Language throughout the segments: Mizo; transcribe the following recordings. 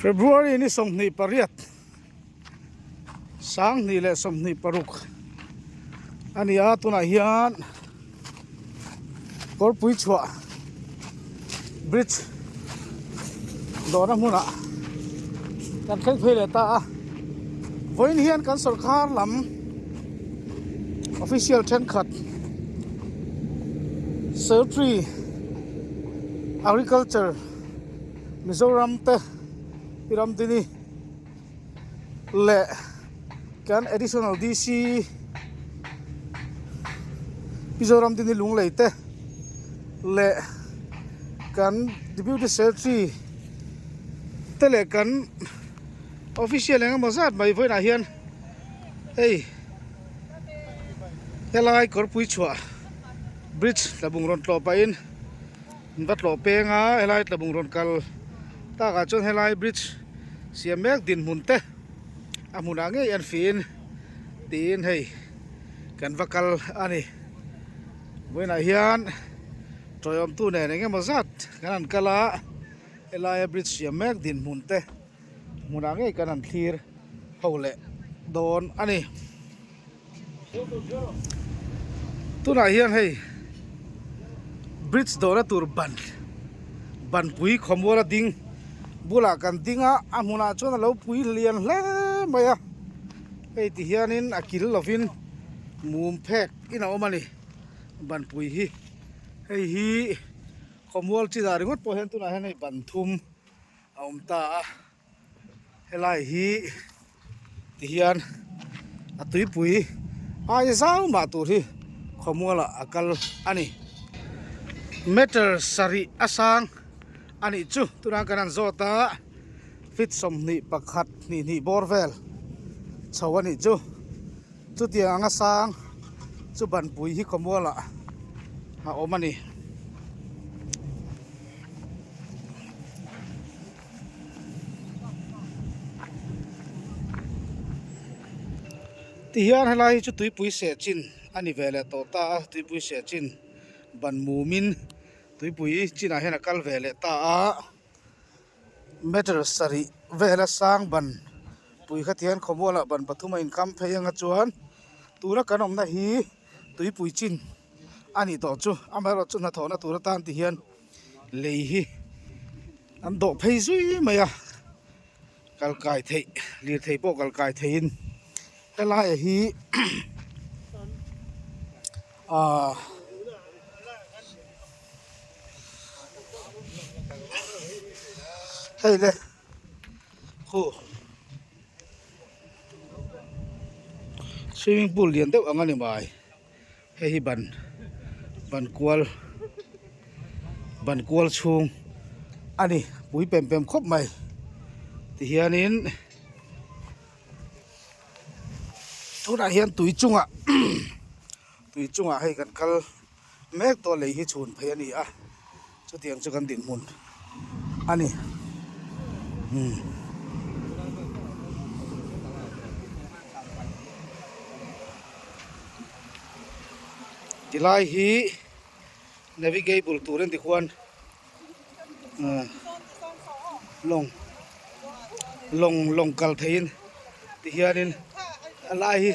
February ni 28 2026 a ni a tunah hian kawrpui chhuah bridge dawrna hmunah kan thleng phei leh ta a vawiin hian kan sawrkar lam official thenkhat secretary agriculture Mizoram te pi Ramdini leh kan additional DC Pi Zoramdini Lunglei te leh kan deputy secretary te leh kan official eng emaw zat mai vawiinah hian hei helai kawrpui chhuah bridge tlabung rawn tlawh pahin An va tlawh peng a, helai tlabung rawn kal takah chuan helai bridge siam mek dinhmun te a hmunah ngei an fiin tiin hei kan va kal a ni. Vawiinah hian tawiawmtu nen eng emaw zat kan han kal a, helaia bridge siam mek dinhmun te hmunah ngei kan han thlir ho leh dawn a ni. Tunah hian hei bridge dawhna tur ban banpui khawmual a ding bulah kan ding a a hmunah chuan a lo pui lian hle mai a hei ti hianin a kil lovin mum phek in a awm a ni banpui hi hei hi khawmual chinah ringawt pawh hian tunah hian hei ban thum a awm ta a. Helai hi tihian a tuipui aia zau mah tur hi khawmualah a kal a ni. Meter sarih a sang a nih chu tunah kan han zawt a feet 21 hnih hnih bawr vel chho a nih chu. Chutiang anga sang chu banpui hi khawmualah a awm a ni. Tihian helai hi chu tuipui seh chin a ni ve leh tawh ta a tuipui seh chin ban mumin tuipui chinah hian a kal ve leh ta a meter sarih vela sang ban pui kha tihian khawmualah ban pathum a inkham phei anga chuan tuna kan awmna hi tuipui chin a nih tawh chu amaherawhchu chu hnathawhna tur atan tihian lei hi an dawh phei zui mai a kal kai theih lirthei pawh kal kai theiin helai ah hi ahh hei le khu swimming pool lian deuh ang a ni mai. Hei hi ban ban kual ban kual chhung a ni pui pem pem khawp mai tihianin tunah hian tui chungah tui chungah hei kan kal mek tawh lei hi chhun phei a ni a chutiang chu kan dinhmun a ni umm. Tilai hi navigable tur an ti khuan ah lawng lawng lawng kal theihin tihianin a lai hi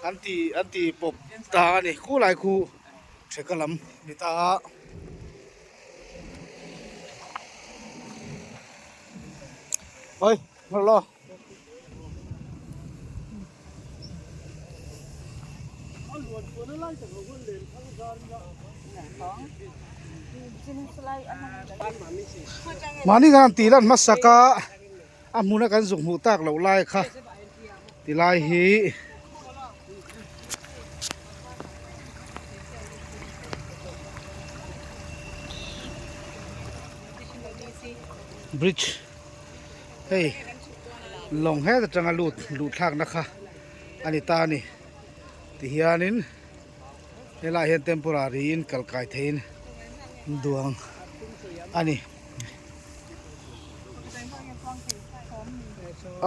an ti an ti pawp ta a ni khulai khu theka lam ni ta a. Oi hello. Mahni khan tih lan hmasak a a hmuna kan zuk hmuh tak loh lai kha ti lai hi bridge hei lawng het atanga lut luh thlakna kha a ni ta a ni tihianin helaiah hian temporary in kal kai theihin an duang a ni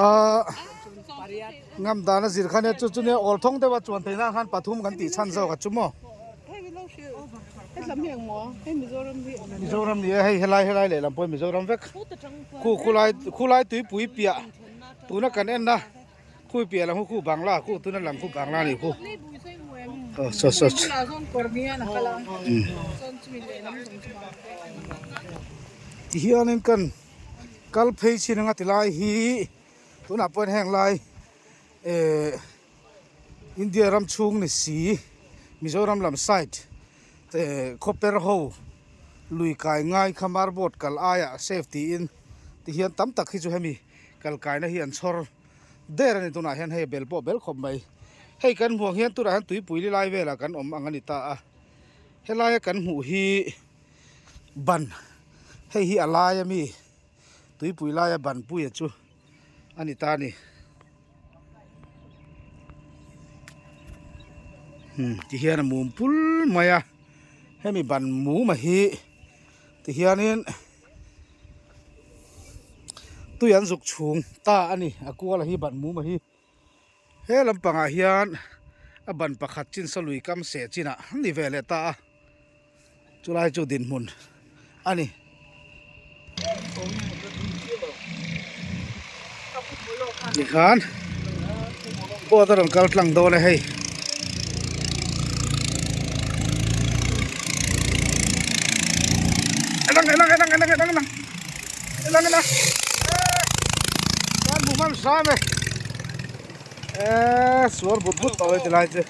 ahh ngam dana zir kha nia chu chu nia awl thawng deuha chuan theih nan khan pathum kan tih chhan zawk a chu maw. Mizoram ni e hei helai helai lehlam pawh hi Mizoram vek khu khulai khulai tuipui piah tuna kan en a khui piah lam khu Bangla khu tuna lam khu Bangla ni khu aw saw saw tihianin kan kal phei chin anga tilai hi tunah pawh heng lai eh India ram chhung ni si Mizoram lam side eh khawper ho lui kai ngai kha marboard kal aiah safe tiin tihian tam tak hi chu hemi kal kaina hi an chhawr der a ni tunah hian hei bel pawh bel khawp mai hei kan hmuh ang hian tunah hian tuipui li lai velah kan awm ang a ni ta a helaia kan hmuh hi ban hei hi a laia mi tuipui laia ban puia chu a ni ta a ni. Ti hian a mum pul mai a hemi ban mum a hi ti hianin tui an zuk chhung ta a ni a kual a hi ban mum a hi he lampangah hian a ban pakhat chin saw lui kam seh chinah a ni ve leh ta a. Chulai chu dinhmun a ni. Tikhan boat a rawn kal tlang dawn a hei. Elang elang elang elang elang elang elang elang kan hmu hman hram e eh suar but but tawh e tilai chu.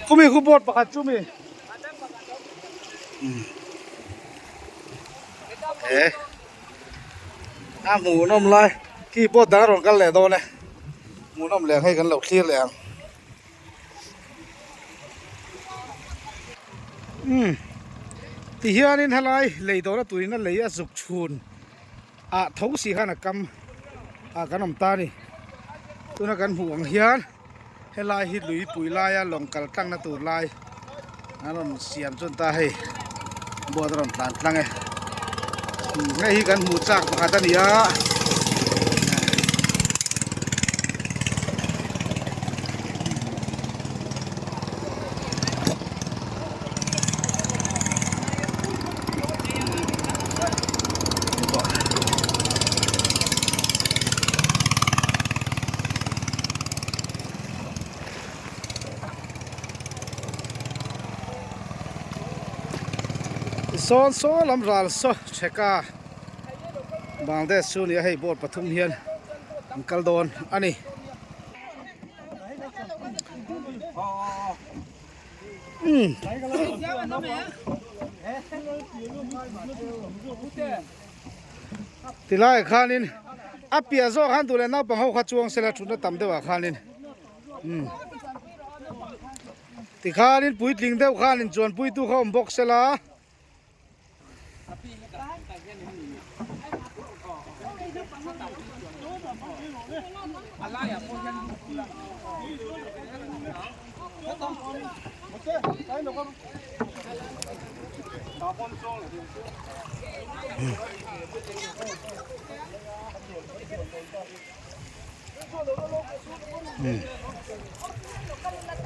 Khumi khu board pakhat chu mi e a hmuhnawm lai khi board dang a rawn kal leh dawn e hmuhnawm leh ang hei kan lo thlir leh ang. Umm tihianin helai lei dawrna turin a lei a zuk chhun ah tho si khan a kam ah kan awm ta a ni tuna kan hmuh ang hian helai hi luipui laia lawng kal tlangna tur lai an rawn siam chuan ta hei boat a rawn tlan tlang e hei hi kan hmuh chak pakhat a ni a. Sawn saw lam ral saw theka Bangladesh chu nia hei board pathum hian an kal dawn a ni. Tilaiah khanin a piah zawk khan duh leh naupang ho kha chuang sela thutna tam deuhah khanin. Umm tikhanin puitling deuh khan inchuanpuitu kha awm bawk sela.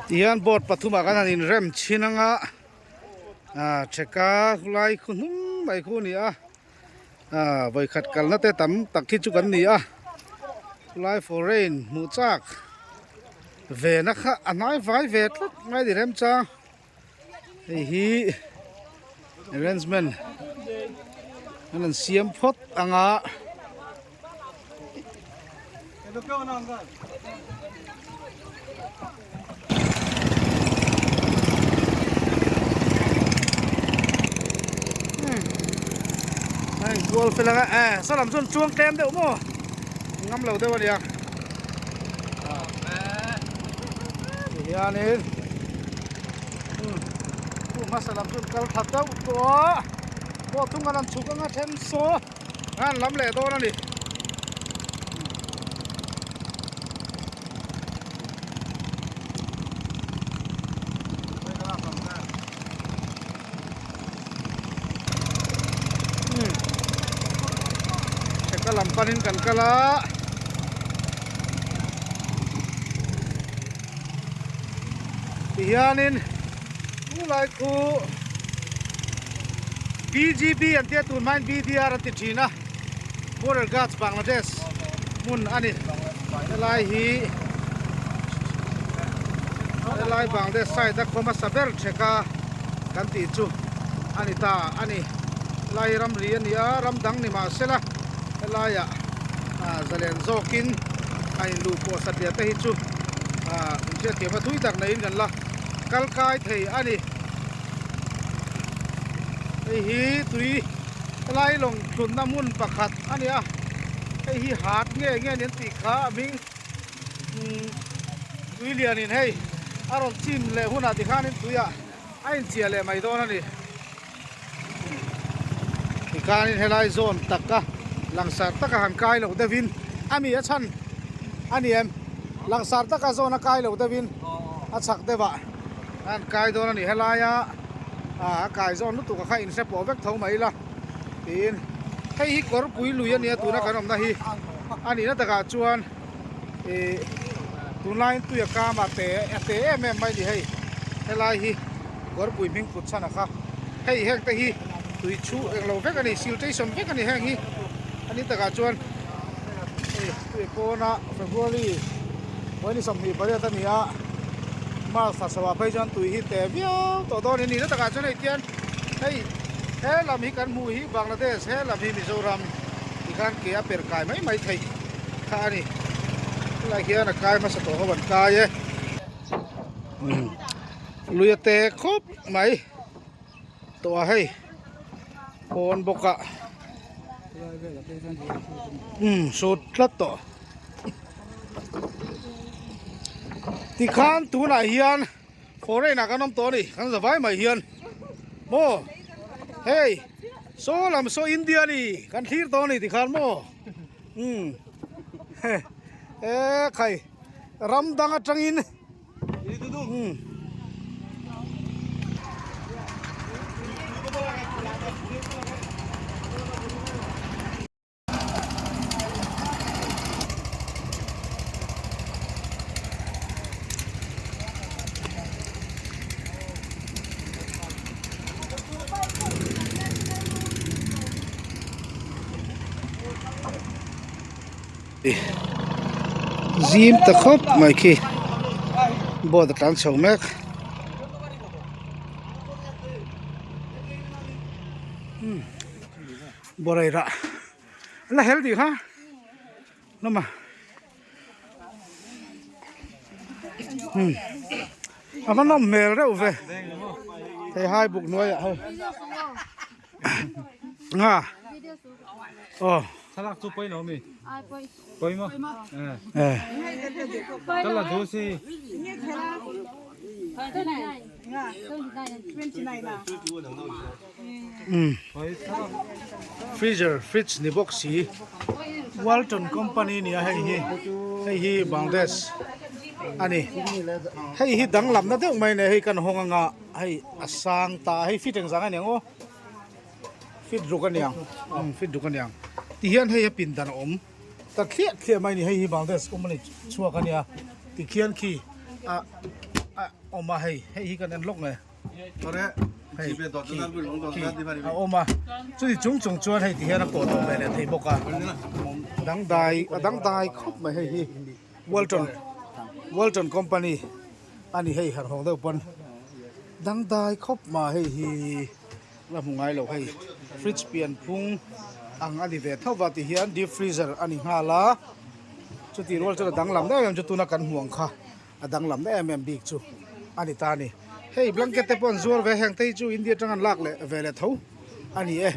Tihian board pathumah khan an inrem chhin anga ah theka khulai khu hnung mai khu a ni a ah vawikhat kalna te tam tak hi chu kan ni a khulai foreign hmuh chak ve na kha a hnai vai ve tlat mai ni remchang. Hei hi arrangement an han siam phawt ang a. Hei kual fel ang a eh saw lam chuan chuang tlem deuh maw ngam lo deuh a nia. Tihianin khu hmasa lam chu an kal tha deuh tawh a pawh thung an han chhuk anga then saw a han lam leh dawn a ni. Heka lam panin kan kal a. Tihianin chulai khu BGB an tia tun hmain BDR an ti thin a, Border Guards Bangladesh hmun a ni. Helai hi helai Bangladesh side a khaw hmasa ber thek a kan tih chu a ni ta a ni. Helai hi ramri a ni a, ram dang ni mah sela helaiah zalen zawkin a inluh pawh satliah te hi chu inhriatthiam a tui tak neiin kan la kal kai thei a ni. Hei hi tui helai lawng thlunna hmun pakhat a ni a, hei hi hat nge nge ni an tih kha a hming tui lianin hei a rawn chim leh hunah tikhanin tuiah a inchiah leh mai dawn a ni. Tikhanin helai zawn taka langsar taka han kai loh deuhin a mi a chhan a ni em? Langsar taka zawn a kai loh deuhin a chhak deuhah a han kai dawn a ni. Helaia a kai zawn lutuk a kha inhre pawh vek tho mai ila tiin hei hi kawrpui lui a nia tuna kan awmna hi a nihna takah chuan ih tunlaiin tui a kam a te a te em em mai a ni hei helai hi. Kawrpui hming put chhan a kha. Hei heng te hi tui chhu eng lo vek a ni, siltation vek a ni heng hi. A ni takah chuan hei tui pawna February vawi 28 a ni a, March thla chhoah phei chuan tui hi te viau tawh dawn a ni. Na takah chuan hei tian hei he lam hi kan hmuh hi Bangladesh, he lam hi Mizoram tikhan ke a per kai mai mai theih kha a ni. Helai hian a kai hmasa tawh ho an kai e. Lui a te khawp mai tawh a hei pawn bawk a umm sut tlat tawh tikhan tunah hian foreign ah kan awm tawh a ni kan zavai mai hian maw hei saw lam saw India a ni kan thlir tawh a ni tikhan maw umm he khai ram dang atangin. Zim ta khawp mai khi boat a tlan chho mek bawrei rah la hel tih kha lawm a a va nawm hmel reuh ve theihai buk hnuaiah ho. Nga aw. Thlalak chu pawi lo mi? Pawi maw? Eh. Ka la duh si. Um. Freezer fridge ni bawk si. Walton company nia hei hi hei hi Bangladesh ani. Hei hi danglamna deuh mai nia hei kan hawng anga. Hei a sang ta a hei fit engzang a niang aw fit ruk a niang umm fit ruk a niang tihian hei a pindan a awm ta thliah thliah mai a ni hei hi Bangladesh company chhuak a nia tikhian khi a a awm a hei hei hi kan en lawk nge hei khi khi a awm a chuti chung chung chuan hei tihian a pawh tawh ve leh thei bawk a dangdai a dangdai khawp mai hei hi Walton Walton company. A ni hei harhawk deuh pawn dangdai khawp ma hei hi la hmu ngai lo hei fridge pian phung ang a ni ve tho va ti hian deep freezer a ni nghal a chuti rual chuan a danglam em em chu tuna kan hmuh ang kha a danglam em em bik chu a ni ta a ni hei blanket te pawh an zuar ve heng te hi chu India atang an lak leh ve leh tho a ni e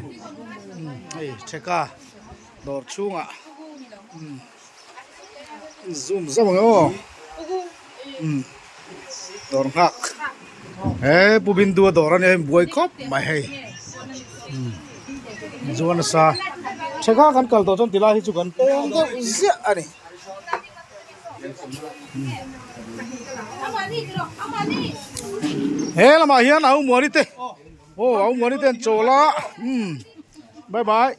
hei theka dawr chhungah umm. Zoom zauh ang e aw umm dawr nghak he pu bindu a dawr a nia hei buai khawp mai hei umm zuan nasa theka kan kal tawh chuan ti lai hi chu kan peng deuh ziah a ni he lamah hian a umuani te aw a umuani te an chawl a umm bye bye.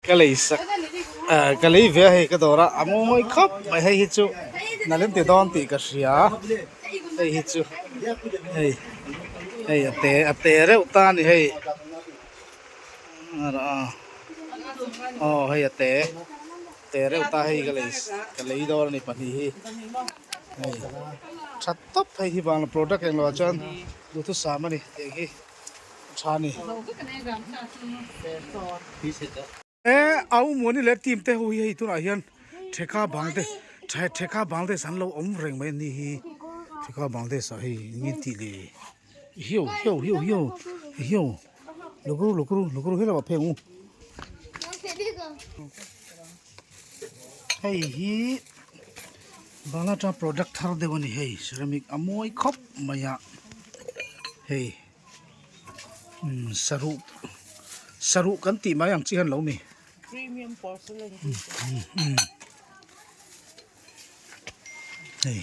Ka lei sak ah ka lei ve a hei ka dawr a a mawi khawp mai hei hi chu nalh in ti dawn tih ka hria hei hi chu hei hei a te a te reuh ta a ni hei aw hei a te te reuh ta hei ka lei ka lei dawn a ni pahnih hi hei tha tawp hei hi vang product englo ah chuan duhthusam a ni tih ang hi tha a ni. E au muani leh team te ho hi hei tunah hian theka bang te theka Bangladesh an lo awm reng mai a ni hi theka Bangladesh ah hei eng nge tih le hiau hiau hiau hiau hiau lukru lukru lukru helai ah phei ang u hei hi Bangladesh product thar deuh a ni hei ceramic a mawi khawp mai a hei. Umm saruh saruh kan tih mai ang chi hian lo mi Premium porcelain umm hei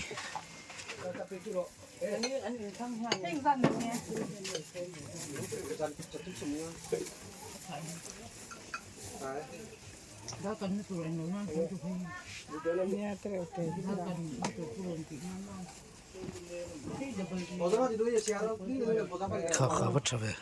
Kha kha va tha ve.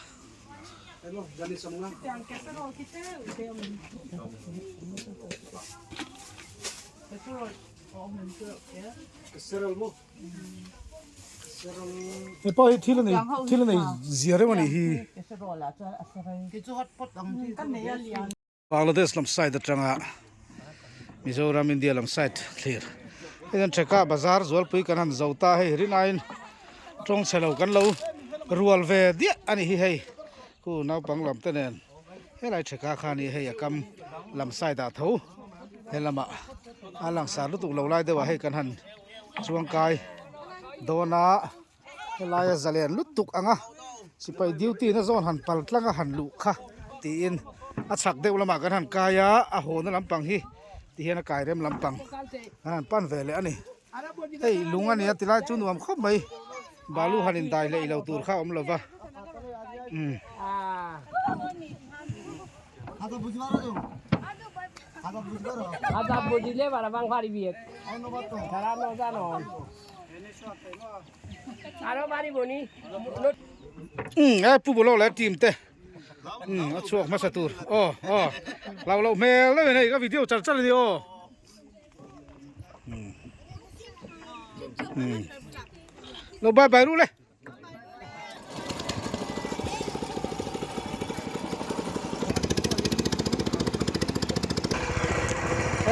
He pa hi thil a nei thil a nei zia reuh a nih hi. Bangladesh lam side atanga Mizoram India lam side thlir hei hian Theka bazar zualpui kan han zo ta hei rinaiin tawng chhe lo kan lo rual ve diah a ni hi hei khu naupang lam te nen helai Theka kha ni hei a kam lam side ah tho helamah a langsar lutuk lo lai deuh ah hei kan han chuangkai dawn a. Helaia zalen lutuk anga sipai duty na zawn han pal tlang a han luh kha tiin a chhak deuh lamah kan han kai a a hawna lampang hi ti hian a kai rem lampang an han pan ve leh a ni hei lung a nia tilai chu nuam khawp mai balu han in dai leh ilo tur kha a awm lova umm. Umm e pu bulo leh team te umm a chhuak hmasa tur aw aw hlau loh hmel deuh in hei ka video char char a ni aw umm umm lo bye bye ru le.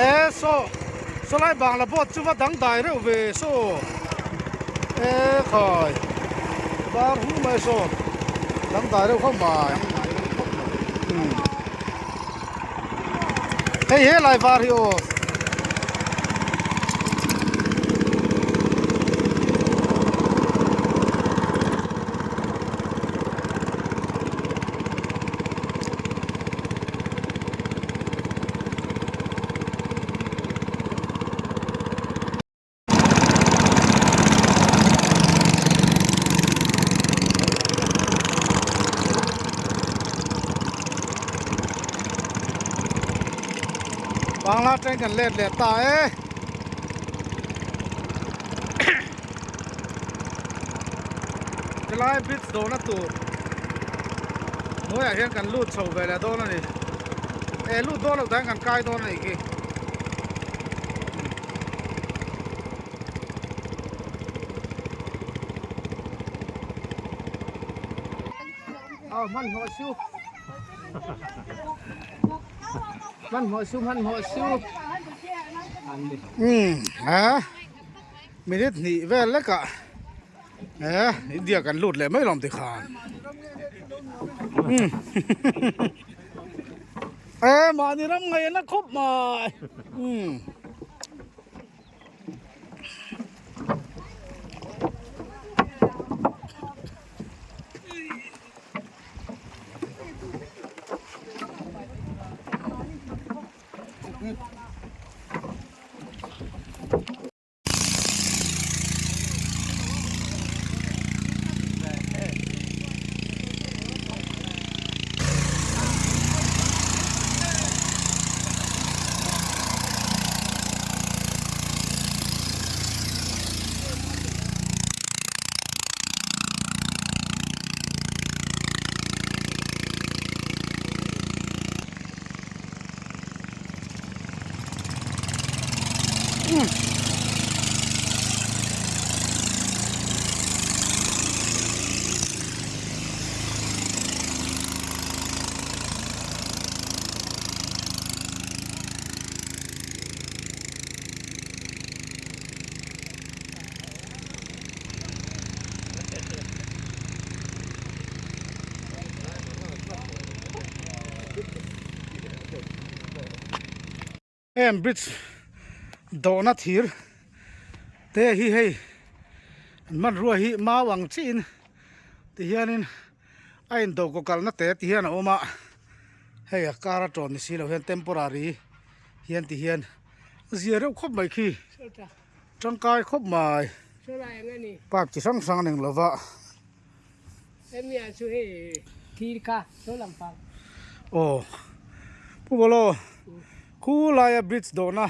E saw saw lai bangla boat chu va dang dai reuh ve saw e khai var hu mai saw dang dai reuh khawp mai hei he lai var hi aw. Bangla train kan let leh ta e. Helai bridge dawhna tur hnuaiah hian kan lut chho ve leh dawn a ni. E lut dawn loh dan kan kai dawn a nih khi. Umm a minute hnih vel lekah eh India kan lut leh mai lawm tikhan umm e mahni ram ngaihna khawp mai umm. Em bridge dawhna thir te hi hei an hmanrua hi mau ang chiin ti hianin a in do kaw kalna te ti hian a awm a hei a kar a tawn ni si lo hian temporary hian ti hian zia reuh khawp mai khi tangkai khawp mai pipe chi hrang hrang a ning lova. Aw Pu Bawlaw khu laia bridge dawhna.